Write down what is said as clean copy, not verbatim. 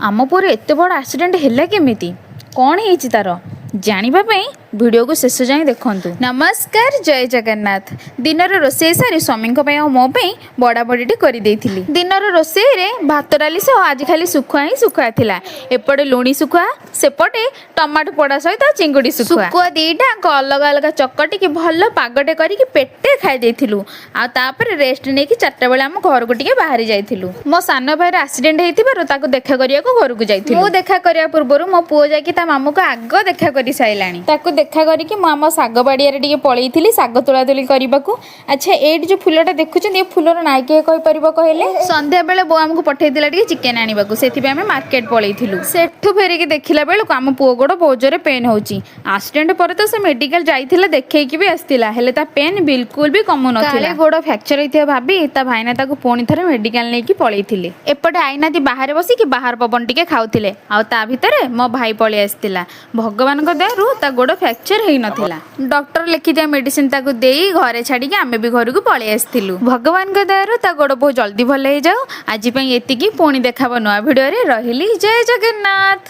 ଆମ ପୁଅର ଏତେ ବଡ଼ ଆକ୍ସିଡେଣ୍ଟ ହେଲା କେମିତି, କ'ଣ ହେଇଛି ତାର, ଜାଣିବା ପାଇଁ ଭିଡ଼ିଓକୁ ଶେଷ ଯାଏଁ ଦେଖନ୍ତୁ। ନମସ୍କାର, ଜୟ ଜଗନ୍ନାଥ। ଦିନର ରୋଷେଇ ସାରି ସ୍ୱାମୀଙ୍କ ପାଇଁ ଆଉ ମୋ ପାଇଁ ବଡ଼ାବଡ଼ିଟି କରିଦେଇଥିଲି। ଦିନର ରୋଷେଇରେ ଭାତ ଡାଲି ସହ ଆଜି ଖାଲି ଶୁଖୁଆ ହିଁ ଶୁଖୁଆ ଥିଲା। ଏପଟେ ଲୁଣି ଶୁଖୁଆ, ସେପଟେ ଟମାଟୋ ପୋଡ଼ା ସହିତ ଚିଙ୍ଗୁଡ଼ି ଶୁଖୁଆ। ଶୁଖୁଆ ଦିଟାଙ୍କ ଅଲଗା ଅଲଗା ଚକଟିକି ଭଲ ପାଗଟେ କରିକି ପେଟେ ଖାଇ ଦେଇଥିଲୁ। ଆଉ ତାପରେ ରେଷ୍ଟ ନେଇକି 4ଟା ବେଳେ ଆମ ଘରକୁ ଟିକେ ବାହାରି ଯାଇଥିଲୁ। ମୋ ସାନ ଭାଇର ଆକ୍ସିଡେଣ୍ଟ ହେଇଥିବାରୁ ତାକୁ ଦେଖା କରିବାକୁ ଘରକୁ ଯାଇଥିଲୁ। ମୁଁ ଦେଖା କରିବା ପୂର୍ବରୁ ମୋ ପୁଅ ଯାଇକି ତା ମାମୁକୁ ଆଗ ଦେଖା କରି ସାରିଲାଣି। ତାକୁ ଦେଖା କରିକି ମୁଁ ଆମ ଶାଗ ବାଡ଼ିଆରେ ଟିକେ ପଳେଇଥିଲି ଶାଗ ତୋଳା ତୋଳି କରିବାକୁ। ଆଚ୍ଛା, ଏଇଠି ଯୋଉ ଫୁଲଟା ଦେଖୁଛନ୍ତି, ଏ ଫୁଲର ନାଁ କିଏ କହିପାରିବ କହିଲେ? ସନ୍ଧ୍ୟାବେଳେ ବୋଉ ଆମକୁ ପଠେଇଥିଲା ଟିକେ ଚିକେନ ଆଣିବାକୁ, ସେଥିପାଇଁ ଆମେ ମାର୍କେଟ ପଳେଇଥିଲୁ। ସେଠୁ ଫେରିକି ଦେଖିଲା ବେଳକୁ ଆମ ପୁଅ ଗୋଡ଼ ବହୁତ ଜୋରେ ପେନ୍ ହେଉଛି। ଆକ୍ସିଡେଣ୍ଟ ପରେ ତ ସେ ମେଡିକାଲ ଯାଇଥିଲା, ଦେଖେଇକି ବି ଆସିଥିଲା, ହେଲେ ତା ପେନ୍ ବିଲକୁଲ ବି କମୁନଥିଲା। କାଳେ ଗୋଡ଼ ଫ୍ରାକ୍ଚର ହେଇଥିବା ଭାବି ତା ଭାଇନା ତାକୁ ପୁଣି ଥରେ ମେଡିକାଲ ନେଇକି ପଳେଇଥିଲେ। ଏପଟେ ଆଇନାଦି ବାହାରେ ବସିକି ବାହାର ପବନ ଟିକେ ଖାଉଥିଲେ, ଆଉ ତା ଭିତରେ ମୋ ଭାଇ ପଳେଇ ଆସିଥିଲା। ଭଗବାନଙ୍କ ଦୟାରୁ ତା ଗୋଡ଼ ଫ୍ରାକ୍ଚର ହେଇନଥିଲା। ଡକ୍ଟର ଲେଖିଥିବା ମେଡିସିନ ତାକୁ ଦେଇ ଘରେ ଛାଡ଼ିକି ଆମେ ବି ଘରକୁ ପଳେଇ ଆସିଥିଲୁ। ଭଗବାନଙ୍କ ଦୟାରୁ ତା ଗୋଡ଼ ବହୁତ ଜଲ୍ଦି ଭଲ ହେଇଯାଉ। ଆଜି ପାଇଁ ଏତିକି, ପୁଣି ଦେଖାବ ନୂଆ ଭିଡ଼ିଓରେ। ରହିଲି, ଜୟ ଜଗନ୍ନାଥ।